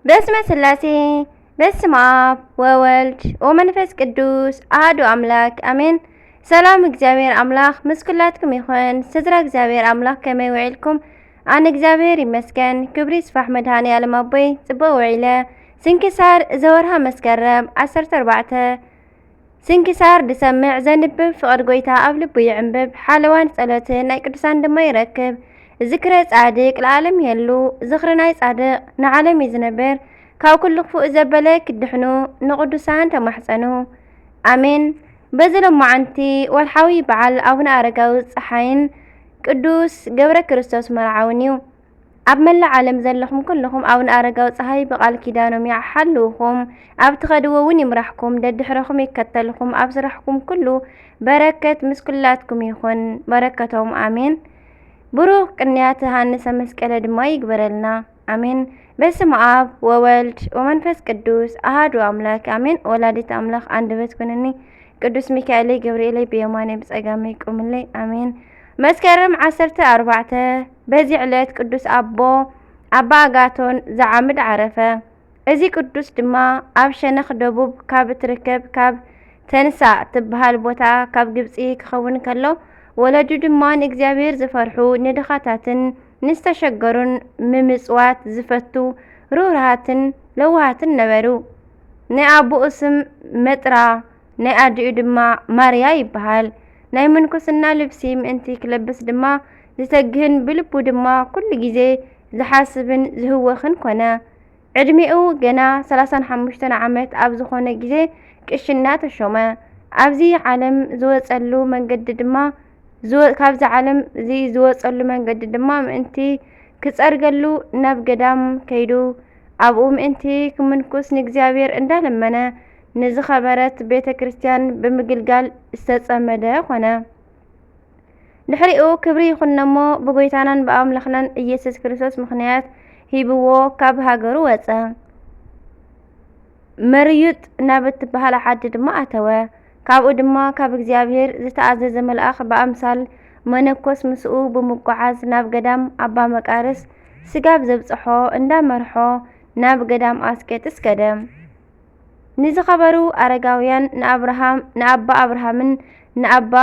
በስመ ስላሴ፣ በስመ ኣብ ወወልድ ወመንፈስ ቅዱስ ኣሐዱ ኣምላክ ኣሜን። ሰላም እግዚኣብሔር ኣምላኽ ምስ ኩላትኩም ይኹን። ስድራ እግዚኣብሔር ኣምላኽ ከመይ ውዒልኩም? ኣነ እግዚኣብሔር ይመስገን፣ ክብሪ ይስፋሕ መድሃኔ ኣለም ኣቦይ፣ ጽቡቕ ውዒለ። ስንክሳር ዘወርሃ መስከረም ዓሰርተ ኣርባዕተ። ስንክሳር ዝሰምዕ ዘንብብ ፍቕር ጎይታ ኣብ ልቡ ይዕንብብ፣ ሓለዋን ጸሎትን ናይ ቅዱሳን ድማ ይረክብ። ዝክረ ጻድቅ ለዓለም ይሄሉ፣ ዝኽሪ ናይ ጻድቅ ንዓለም እዩ ዝነብር። ካብ ኩሉ ክፉእ ዘበለ ክድሕኑ ንቅዱሳን ተማሕጸኑ። ኣሜን። በዚ ሎማዓንቲ ወርሓዊ በዓል ኣቡነ ኣረጋዊ ጸሓይን ቅዱስ ገብረ ክርስቶስ መርዓውን እዩ። ኣብ መላእ ዓለም ዘለኹም ኩልኹም ኣቡነ ኣረጋዊ ጸሓይ ብቃል ኪዳኖም ይሓልውኹም፣ ኣብ ትኸድዎ እውን ይምራሕኩም፣ ደድሕረኹም ይከተልኹም፣ ኣብ ስራሕኩም ኩሉ በረከት ምስ ኩላትኩም ይኹን። በረከቶም ኣሜን። ብሩኽ ቅንያት ሃንሰ መስቀለ ድማ ይግበረልና። ኣሜን። በስመ ኣብ ወወልድ ወመንፈስ ቅዱስ ኣሃዱ ኣምላክ ኣሜን። ወላዲት ኣምላኽ ኣንደበት ኩንኒ፣ ቅዱስ ሚካኤለይ ገብርኤለይ ብየማነይ ብጸጋመይ ቁምለይ። ኣሜን። መስከረም ዓሰርተ ኣርባዕተ፣ በዚ ዕለት ቅዱስ ኣቦ ኣባ ኣጋቶን ዘዓምድ ዓረፈ። እዚ ቅዱስ ድማ ኣብ ሸነኽ ደቡብ ካብ እትርከብ ካብ ተንሳ ትበሃል ቦታ ካብ ግብጺ ክኸውን ከሎ፣ ወለዱ ድማ ንእግዚኣብሔር ዝፈርሑ፣ ንድኻታትን ንዝተሸገሩን ምምጽዋት ዝፈቱ፣ ርህሩሃትን ለዋሃትን ነበሩ። ናይ ኣቦኡ ስም መጥራ፣ ናይ ኣዲኡ ድማ ማርያ ይበሃል። ናይ ምንኩስና ልብሲ ምእንቲ ክለብስ ድማ ዝተግህን ብልቡ ድማ ኩሉ ግዜ ዝሓስብን ዝህወኽን ኮነ። ዕድሜኡ ገና ሰላሳን ሓሙሽተን ዓመት ኣብ ዝኾነ ግዜ ቅሽና ተሾመ። ኣብዚ ዓለም ዝወጸሉ መንገዲ ድማ፣ ዝወ-፣ ካብዚ ዓለም እዚ ዝወጸሉ መንገዲ ድማ ምእንቲ ክጸርገሉ ናብ ገዳም ከይዱ፣ ኣብኡ ምእንቲ ክምንኩስ ንእግዚኣብሔር እንዳለመነ፣ ንዝኸበረት ቤተ ክርስቲያን ብምግልጋል ዝተጸመደ ኮነ። ድሕሪኡ ክብሪ ይኹን'ሞ ብጎይታናን ብኣምላኽናን ኢየሱስ ክርስቶስ ምኽንያት ሂብዎ ካብ ሃገሩ ወጸ። መርዩጥ ናብ እትበሃል ዓዲ ድማ ኣተወ። ካብኡ ድማ ካብ እግዚኣብሔር ዝተኣዘዘ መልኣኽ ብኣምሳል መነኮስ ምስኡ ብምጓዓዝ ናብ ገዳም ኣባ መቃርስ ስጋብ ዘብጽሖ እንዳመርሖ ናብ ገዳም ኣስቄጥስ ከደ። ንዝኸበሩ ኣረጋውያን ንኣብርሃም፣ ንኣባ ኣብርሃምን ንኣባ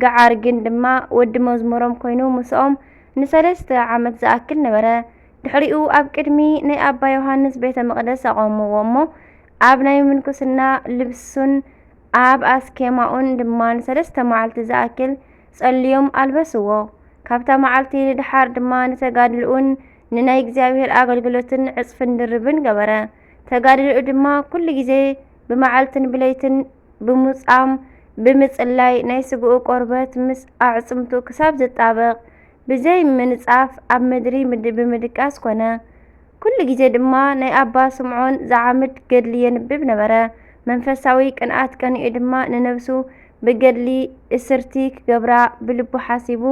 ገዓርግን ድማ ወዲ መዝሙሮም ኮይኑ ምስኦም ንሰለስተ ዓመት ዝኣክል ነበረ። ድሕሪኡ ኣብ ቅድሚ ናይ ኣባ ዮሃንስ ቤተ መቕደስ ኣቖምዎ እሞ፣ ኣብ ናይ ምንኩስና ልብሱን ኣብ ኣስኬማኡን ድማ ንሰለስተ መዓልቲ ዝኣክል ጸልዮም ኣልበስዎ። ካብታ መዓልቲ ንደሓር ድማ ንተጋድልኡን ንናይ እግዚኣብሔር ኣገልግሎትን ዕጽፍን ድርብን ገበረ። ተጋድልኡ ድማ ኩሉ ግዜ ብመዓልትን ብለይትን ብምጻም፣ ብምጽላይ፣ ናይ ስግኡ ቆርበት ምስ ኣዕጽምቱ ክሳብ ዝጣበቕ፣ ብዘይ ምንጻፍ ኣብ ምድሪ ምድ-፣ ብምድቃስ ኮነ። ኩሉ ግዜ ድማ ናይ ኣባ ስምዖን ዘዓምድ ገድሊ የንብብ ነበረ። መንፈሳዊ ቅንኣት ቀኒኡ ድማ ንነብሱ ብገድሊ እስርቲ ክገብራ ብልቡ ሓሲቡ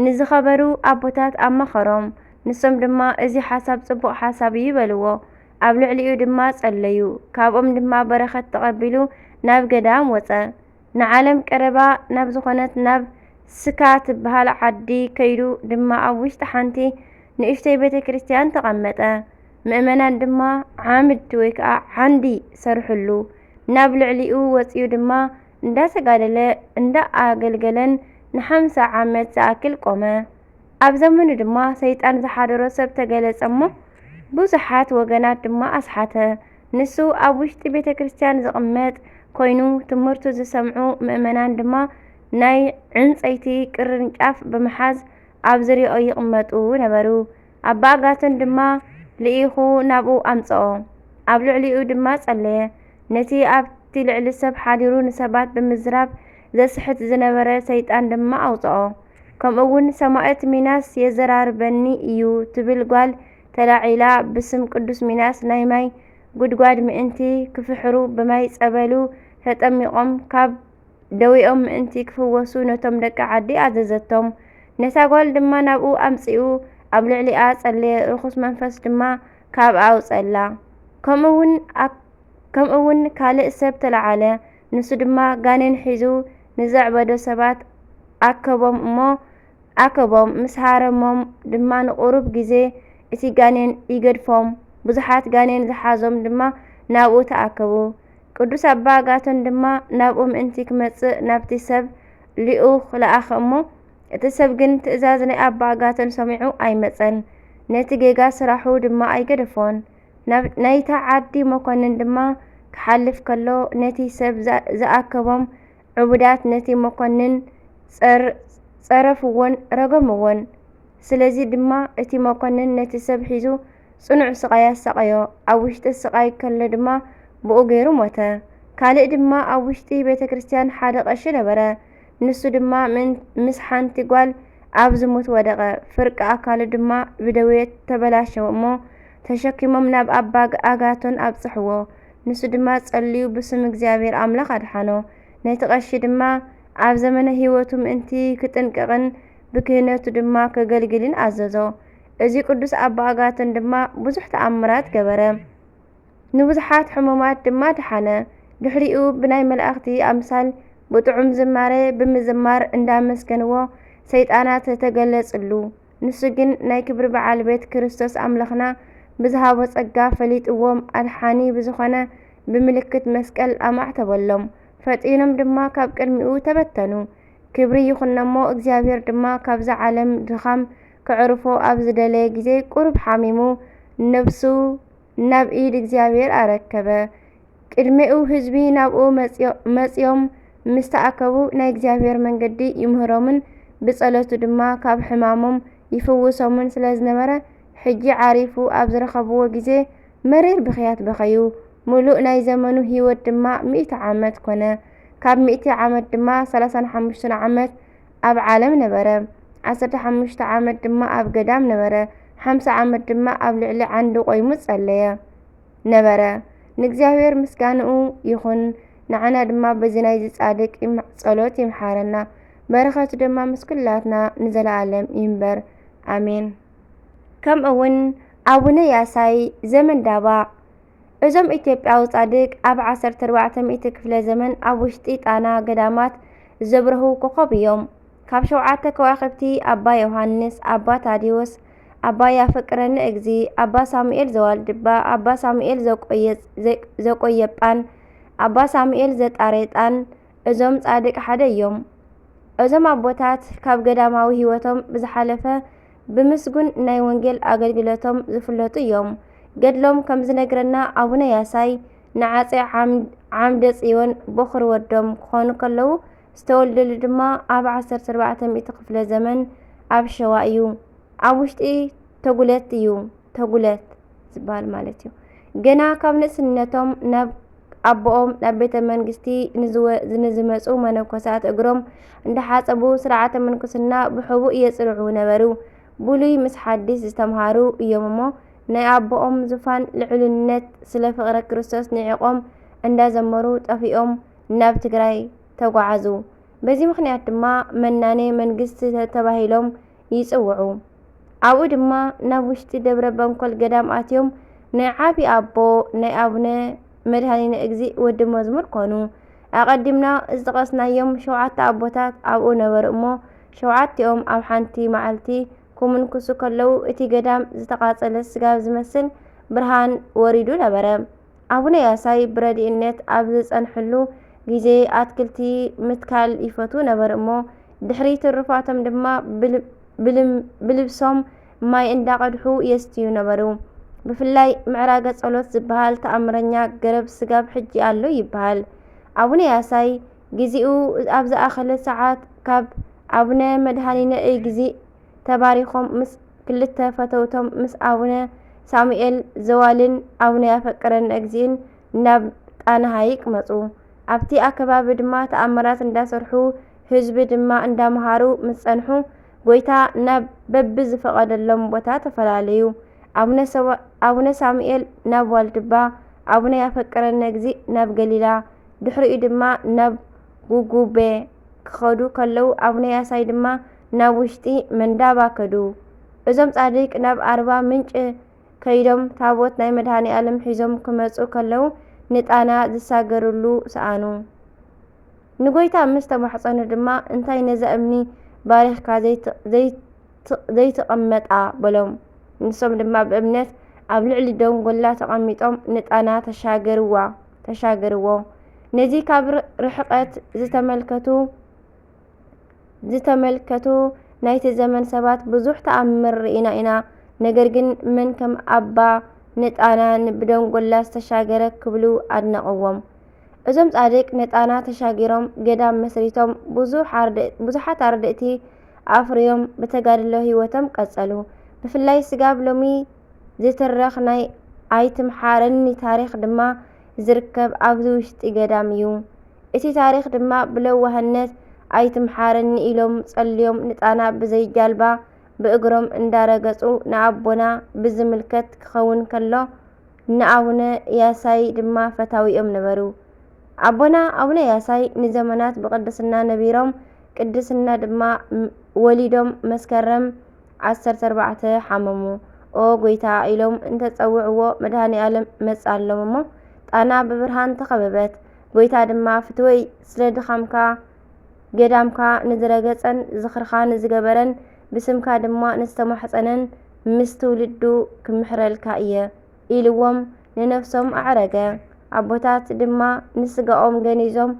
ንዝኸበሩ ኣቦታት ኣማኸሮም። ንሶም ድማ፣ "እዚ ሓሳብ ጽቡቕ ሓሳብ እዩ" በልዎ። ኣብ ልዕሊኡ ድማ ጸለዩ። ካብኦም ድማ በረኸት ተቐቢሉ ናብ ገዳም ወጸ። ንዓለም ቀረባ ናብ ዝኾነት ናብ ስካ ትበሃል ዓዲ ከይዱ ድማ ኣብ ውሽጢ ሓንቲ ንእሽተይ ቤተ ክርስቲያን ተቐመጠ። ምእመናን ድማ ዓምድ ወይ ከዓ ዓንዲ ሰርሕሉ። ናብ ልዕሊኡ ወጺኡ ድማ እንዳተጋደለ እንዳኣገልገለን ንሓምሳ ዓመት ዝኣክል ቆመ። ኣብ ዘመኑ ድማ ሰይጣን ዝሓደሮ ሰብ ተገለጸ እሞ ብዙሓት ወገናት ድማ ኣስሓተ። ንሱ ኣብ ውሽጢ ቤተ ክርስቲያን ዝቕመጥ ኮይኑ ትምህርቱ ዝሰምዑ ምእመናን ድማ ናይ ዕንጸይቲ ቅርንጫፍ ብምሓዝ ኣብ ዝሪኦ ይቕመጡ ነበሩ። ኣባ ኣጋቶን ድማ ልኢኹ ናብኡ ኣምጽኦ። ኣብ ልዕሊኡ ድማ ጸለየ። ነቲ ኣብቲ ልዕሊ ሰብ ሓዲሩ ንሰባት ብምዝራብ ዘስሕት ዝነበረ ሰይጣን ድማ ኣውጽኦ። ከምኡ እውን ሰማእት ሚናስ የዘራርበኒ እዩ ትብል ጓል ተላዒላ ብስም ቅዱስ ሚናስ ናይ ማይ ጉድጓድ ምእንቲ ክፍሕሩ ብማይ ጸበሉ ተጠሚቖም ካብ ደዌኦም ምእንቲ ክፍወሱ ነቶም ደቂ ዓዲ ኣዘዘቶም። ነታ ጓል ድማ ናብኡ ኣምጺኡ ኣብ ልዕሊኣ ጸለየ፣ ርኹስ መንፈስ ድማ ካብኣ ኣውጸኣላ። ከምኡ እውን ኣክ-፣ ከምኡ እውን ካልእ ሰብ ተለዓለ። ንሱ ድማ ጋኔን ሒዙ ንዘዕበዶ ሰባት ኣከቦም እሞ፣ ኣከቦም፣ ምስ ሃረሞም ድማ ንቁሩብ ግዜ እቲ ጋኔን ይገድፎም። ብዙሓት ጋኔን ዝሓዞም ድማ ናብኡ ተኣከቡ። ቅዱስ ኣባ ኣጋቶን ድማ ናብኡ ምእንቲ ክመጽእ ናብቲ ሰብ ልኡኽ ለኣኸ እሞ፣ እቲ ሰብ ግን ትእዛዝ ናይ ኣባ ኣጋቶን ሰሚዑ ኣይመጸን፣ ነቲ ጌጋ ስራሑ ድማ ኣይገደፎን። ናብ ናይታ ዓዲ መኮንን ድማ ክሓልፍ ከሎ፣ ነቲ ሰብ ዝኣ-፣ ዝኣከቦም ዕቡዳት ነቲ መኮንን ጸር-፣ ጸረፍዎን ረገምዎን። ስለዚ ድማ እቲ መኮንን ነቲ ሰብ ሒዙ ጽኑዕ ስቓይ ኣሳቐዮ። ኣብ ውሽጢ ስቓይ ከሎ ድማ ብኡ ገይሩ ሞተ። ካልእ ድማ ኣብ ውሽጢ ቤተ ክርስቲያን ሓደ ቀሺ ነበረ። ንሱ ድማ ምን-፣ ምስ ሓንቲ ጓል ኣብ ዝሙት ወደቐ። ፍርቂ ኣካሉ ድማ ብደዌ ተበላሸወ እሞ፣ ተሸኪሞም ናብ ኣባ ኣጋቶን ኣብጽሕዎ። ንሱ ድማ ጸልዩ ብስም እግዚኣብሔር ኣምላኽ ኣድሓኖ። ነቲ ቀሺ ድማ ኣብ ዘመነ ህይወቱ ምእንቲ ክጥንቀቕን ብክህነቱ ድማ ከገልግልን ኣዘዞ። እዚ ቅዱስ ኣባ ኣጋቶን ድማ ብዙሕ ተኣምራት ገበረ። ንብዙሓት ሕሙማት ድማ ደሓነ። ድሕሪኡ ብናይ መላእኽቲ ኣምሳል ብጥዑም ዝማሬ ብምዝማር እንዳመስገንዎ ሰይጣናት ተገለጽሉ። ንሱ ግን ናይ ክብሪ በዓል ቤት ክርስቶስ ኣምላኽና ብዝሃቦ ጸጋ ፈሊጥዎም ኣድሓኒ ብዝኾነ ብምልክት መስቀል ኣማዕተበሎም። ፈጢኖም ድማ ካብ ቅድሚኡ ተበተኑ። ክብሪ ይኹኖ እሞ እግዚኣብሔር ድማ ካብዛ ዓለም ድኻም ከዕርፎ ኣብ ዝደለየ ግዜ ቁሩብ ሓሚሙ ነብሱ ናብ ኢድ እግዚኣብሔር ኣረከበ። ቅድሚኡ ህዝቢ ናብኡ መጽዮ-፣ መጽዮም ምስ ተኣከቡ ናይ እግዚኣብሔር መንገዲ ይምህሮምን ብጸሎቱ ድማ ካብ ሕማሞም ይፍውሶምን ስለ ዝነበረ፣ ሕጂ ዓሪፉ ኣብ ዝረኸብዎ ግዜ መሪር ብኽያት በኸዩ። ምሉእ ናይ ዘመኑ ህይወት ድማ ሚእቲ ዓመት ኮነ። ካብ ሚእቲ ዓመት ድማ ሰላሳን ሓሙሽተን ዓመት ኣብ ዓለም ነበረ። ዓሰርተ ሓሙሽተ ዓመት ድማ ኣብ ገዳም ነበረ። ሓምሳ ዓመት ድማ ኣብ ልዕሊ ዓንዲ ቆይሙ ጸለየ ነበረ። ንእግዚኣብሔር ምስጋንኡ ይኹን። ንዓና ድማ በዚ ናይዚ ጻድቅ ይም-፣ ጸሎት ይምሓረና። በረኸቱ ድማ ምስ ኩላትና ንዘለኣለም ይንበር። ኣሜን። ከምኡ እውን ኣቡነ ያሳይ ዘመንዳባ። እዞም ኢትዮጵያዊ ጻድቅ ኣብ ዓሰርተ ኣርባዕተ ሚእቲ ክፍለ ዘመን ኣብ ውሽጢ ጣና ገዳማት ዘብረሁ ኮኾብ እዮም። ካብ ሸውዓተ ከዋኽብቲ ኣባ ዮሃንስ፣ ኣባ ታዲዎስ፣ ኣባ ያፈቅረኒ እግዚ፣ ኣባ ሳሙኤል ዘዋልድባ፣ ኣባ ሳሙኤል ዘቆየ-፣ ዘ-፣ ዘቆየጳን፣ ኣባ ሳሙኤል ዘጣሬጣን እዞም ጻድቅ ሓደ እዮም። እዞም ኣቦታት ካብ ገዳማዊ ህይወቶም ብዝሓለፈ ብምስጉን ናይ ወንጌል ኣገልግሎቶም ዝፍለጡ እዮም። ገድሎም ከም ዝነግረና ኣቡነ ያሳይ ንዓጼ ዓም-፣ ዓምደ ጽዮን በኹሪ ወዶም ክኾኑ ከለዉ ዝተወልደሉ ድማ ኣብ ዓሰርተ ኣርባዕተ ሚእቲ ክፍለ ዘመን ኣብ ሸዋ እዩ። ኣብ ውሽጢ ተጉለት እዩ። ተጉለት ዝበሃል ማለት እዩ። ገና ካብ ንእስነቶም ናብ ኣቦኦም ናብ ቤተ መንግስቲ ንዝወ-፣ ንዝመጹ መነኮሳት እግሮም እንዳሓጸቡ ስርዓተ ምንኩስና ብሕቡእ የጽንዑ ነበሩ። ብሉይ ምስ ሓዲስ ዝተምሃሩ እዮም እሞ ናይ ኣቦኦም ዙፋን ልዕሉነት ስለ ፍቕረ ክርስቶስ ንዒቖም እንዳዘመሩ ጠፊኦም ናብ ትግራይ ተጓዓዙ። በዚ ምኽንያት ድማ መናኔ መንግስቲ ተ-፣ ተባሂሎም ይጽውዑ። ኣብኡ ድማ ናብ ውሽጢ ደብረ በንኮል ገዳም ኣትዮም ናይ ዓቢ ኣቦ ናይ ኣቡነ መድኃኒነ እግዚእ ወዲ መዝሙር ኮኑ። ኣቐዲምና ዝጠቐስናዮም ሸውዓተ ኣቦታት ኣብኡ ነበሩ እሞ ሸውዓቲኦም ኣብ ሓንቲ መዓልቲ ክምንኩሱ ከለዉ እቲ ገዳም ዝተቓጸለ ስጋብ ዝመስል ብርሃን ወሪዱ ነበረ። ኣቡነ ያሳይ ብረድእነት ኣብ ዝጸንሕሉ ግዜ ኣትክልቲ ምትካል ይፈትዉ ነበሩ እሞ ድሕሪ ትሩፋቶም ድማ ብል-፣ ብልም-፣ ብልብሶም ማይ እንዳቐድሑ የስትዩ ነበሩ። ብፍላይ ምዕራገ ጸሎት ዝበሃል ተኣምረኛ ገረብ ስጋብ ሕጂ ኣሎ ይበሃል። ኣቡነ ያሳይ ግዚኡ ኣብ ዝኣኸለ ሰዓት ካብ ኣቡነ መድኃኒነ እግዚእ ተባሪኾም ምስ ክልተ ፈተውቶም ምስ ኣቡነ ሳሙኤል ዘዋልን ኣቡነ ያፈቅረነ እግዚእን ናብ ጣና ሐይቅ መጹ። ኣብቲ ኣከባቢ ድማ ተኣምራት እንዳሰርሑ ህዝቢ ድማ እንዳመሃሩ ምስ ጸንሑ ጎይታ ናብ በብዝፈቐደሎም ቦታ ተፈላለዩ። ኣቡነ ሰዋ-፣ ኣቡነ ሳሙኤል ናብ ዋልድባ፣ ኣቡነ ያፈቅረነ እግዚእ ናብ ገሊላ፣ ድሕሪኡ ድማ ናብ ጉጉቤ ክኸዱ ከለዉ ኣቡነ ያሳይ ድማ ናብ ውሽጢ መንዳባ ከዱ። እዞም ጻድቅ ናብ ኣርባ ምንጭ ከይዶም ታቦት ናይ መድኃኔ ዓለም ሒዞም ክመጹ ከለዉ ንጣና ዝሳገርሉ ሰኣኑ። ንጎይታ ምስ ተማሕጸኑ ድማ እንታይ ነዛ እምኒ ባሪኽካ ዘይት-፣ ዘይት-፣ ዘይትቐመጣ በሎም። ንሶም ድማ ብእምነት ኣብ ልዕሊ ደንጎላ ተቐሚጦም ንጣና ተሻገርዋ፣ ተሻገርዎ። ነዚ ካብ ር-፣ ርሕቀት ዝተመልከቱ፣ ዝተመልከቱ ናይቲ ዘመን ሰባት ብዙሕ ተኣምር ርኢና ኢና። ነገር ግን መን ከም ኣባ ንጣና ን-፣ ብደንጎላ ዝተሻገረ ክብሉ ኣድነቕዎም። እዞም ጻድቅ ንጣና ተሻጊሮም ገዳም መስሪቶም ብዙሕ ኣርድ-፣ ብዙሓት ኣርድእቲ ኣፍርዮም ብተጋድሎ ህይወቶም ቀጸሉ። ብፍላይ ስጋብ ሎሚ ዝትረኽ ናይ ኣይትምሓረኒ ታሪኽ ድማ ዝርከብ ኣብዚ ውሽጢ ገዳም እዩ። እቲ ታሪኽ ድማ ብለዋህነት ኣይትምሓረኒ ኢሎም ጸልዮም ንጣና ብዘይ ጃልባ ብእግሮም እንዳረገጹ ንኣቦና ብዝምልከት ክኸውን ከሎ፣ ንኣቡነ ያሳይ ድማ ፈታዊኦም ነበሩ። ኣቦና ኣቡነ ያሳይ ንዘመናት ብቅድስና ነቢሮም፣ ቅድስና ድማ ም-፣ ወሊዶም መስከረም ዓሰርተ ኣርባዕተ ሓመሙ። ኦ ጎይታ ኢሎም እንተጸውዕዎ መድኃኔ ዓለም መጽኣሎም እሞ ጣና ብብርሃን ተኸበበት። ጎይታ ድማ ፍትወይ ስለ ድኻምካ ገዳምካ ንዝረገጸን ዝኽርኻ ንዝገበረን ብስምካ ድማ ንዝተማሕጸነን ምስ ትውልዱ ክምሕረልካ እየ ኢልዎም ንነፍሶም ኣዕረገ። ኣቦታት ድማ ንስጋኦም ገኒዞም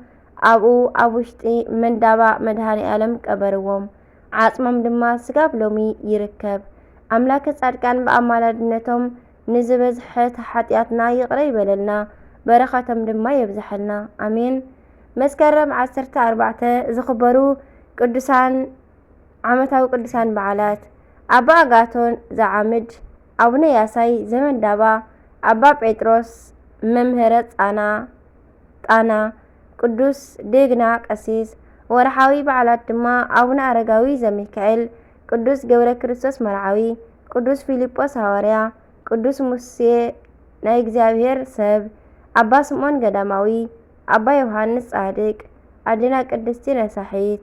ኣብኡ ኣብ ውሽጢ መንዳባ መድኃኔ ዓለም ቀበርዎም። ዓጽሞም ድማ ስጋብ ሎሚ ይርከብ። ኣምላከ ጻድቃን ብኣማላድነቶም ንዝበዝሐ ሓጢኣትና ይቕረ ይበለልና፣ በረኸቶም ድማ የብዝሐልና። ኣሜን። መስከረም ዓሰርተ ኣርባዕተ ዝኽበሩ ቅዱሳን፣ ዓመታዊ ቅዱሳን በዓላት፣ ኣባ ኣጋቶን ዘዓምድ፣ ኣቡነ ያሳይ ዘመንዳባ፣ ኣባ ጴጥሮስ መምህረ ጻና፣ ጣና፣ ቅዱስ ዴግና ቀሲስ። ወርሓዊ በዓላት ድማ ኣቡነ ኣረጋዊ ዘሚካኤል፣ ቅዱስ ገብረ ክርስቶስ መርዓዊ፣ ቅዱስ ፊልጶስ ሃዋርያ፣ ቅዱስ ሙሴ ናይ እግዚኣብሔር ሰብ፣ ኣባ ስምዖን ገዳማዊ፣ ኣባ ዮሃንስ ጻድቅ፣ ኣዴና ቅድስቲ ነሳሒት።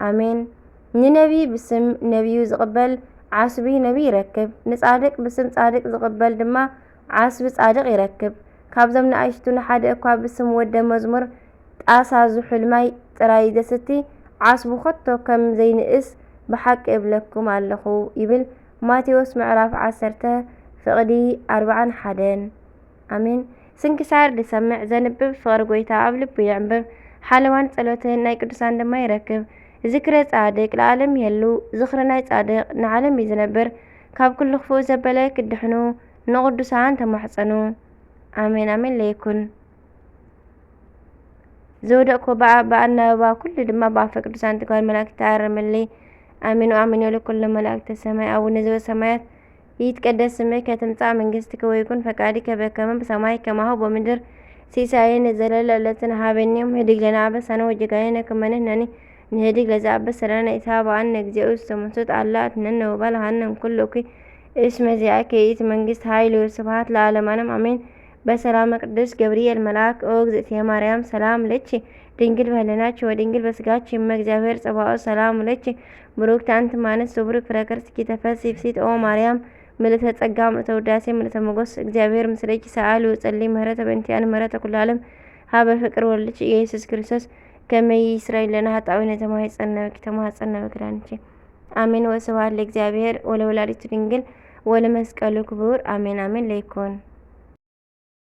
ኣሜን። ንነቢይ ብስም ነቢዩ ዝቕበል ዓስቢ ነቢይ ይረክብ፣ ንጻድቅ ብስም ጻድቅ ዝቕበል ድማ ዓስቢ ጻድቅ ይረክብ። ካብዞም ንኣሽቱ ንሓደ እኳ ብስም ወደ መዝሙር ጣሳ ዝሑል ማይ ጥራይ ዘስቲ ዓስቡ ከቶ ከም ዘይንእስ ብሓቂ እብለኩም ኣለኹ ይብል። ማቴዎስ ምዕራፍ ዓሰርተ ፍቕዲ ኣርባዓን ሓደን። ኣሜን። ስንክሳር ዝሰምዕ ዘንብብ ፍቕሪ ጎይታ ኣብ ልቡ የዕንብብ። ሓለዋን ጸሎትን ናይ ቅዱሳን ድማ ይረክብ። ዝክረ ጻድቅ ለዓለም ይህሉ፣ ዝኽሪ ናይ ጻድቅ ንዓለም እዩ ዝነብር። ካብ ኩሉ ክፉእ ዘበለ ክድሕኑ ንቕዱሳን ተማሕጸኑ። ኣሜን ኣሜን ለይኩን። ዝወደቅኩ በኣ-፣ ብኣናብባ ኩሉ ድማ ብኣፈ ቅዱሳን ትጓል መላእክት ተኣረመለይ። ኣሜን ወኣሜን ወለኩሉ መላእክተ ሰማይ። ኣቡነ ዘበሰማያት ይትቀደስ ስምከ ትምጻእ መንግስትከ ወይኩን ፈቃድከ በከመ በሰማይ ከማሁ በምድር። ሲሳየነ ዘለለ ዕለትነ ሀበነ ዮም። ህድግ ለነ አበሳነ ወጌጋየነ ከመ ንሕነኒ ንህድግ ለዘአበሰ ለነ። ኢታብአነ እግዚኦ ውስተ መንሱት አላ አድኅነነ ወባልሐነ እምኩሉ እኩይ። እስመ ዚአከ ይእቲ መንግስት ኃይል ወስብሐት ለዓለመ ዓለም አሜን። በሰላመ ቅዱስ ገብርኤል መልአክ ኦ እግዝእትየ ማርያም ሰላም ለኪ ድንግል በህሊናኪ ወድንግል በስጋኪ እመ እግዚአብሔር ጸባኦት ሰላም ለኪ ብሩክት አንቲ እማንስት ወብሩክ ፍሬ ከርሥኪ ተፈሥሒ ፍሥሕት ኦ ማርያም ምልዕተ ጸጋ ምልዕተ ውዳሴ ምልዕተ ሞገስ እግዚአብሔር ምስለኪ ሰአሊ ወጸሊ ምህረተ በእንቲአነ ምህረተ ኩሉ ዓለም ሀበ ፍቅር ወልድኪ ኢየሱስ ክርስቶስ ከመ ይስረይ ለነ ኃጣውኢነ ተማሂጸነ በኪ ተማህጸነ በክዳንኪ አሜን። ወስብሐት ለእግዚአብሔር ወለወላዲቱ ድንግል ወለመስቀሉ ክቡር አሜን አሜን ለይኩን።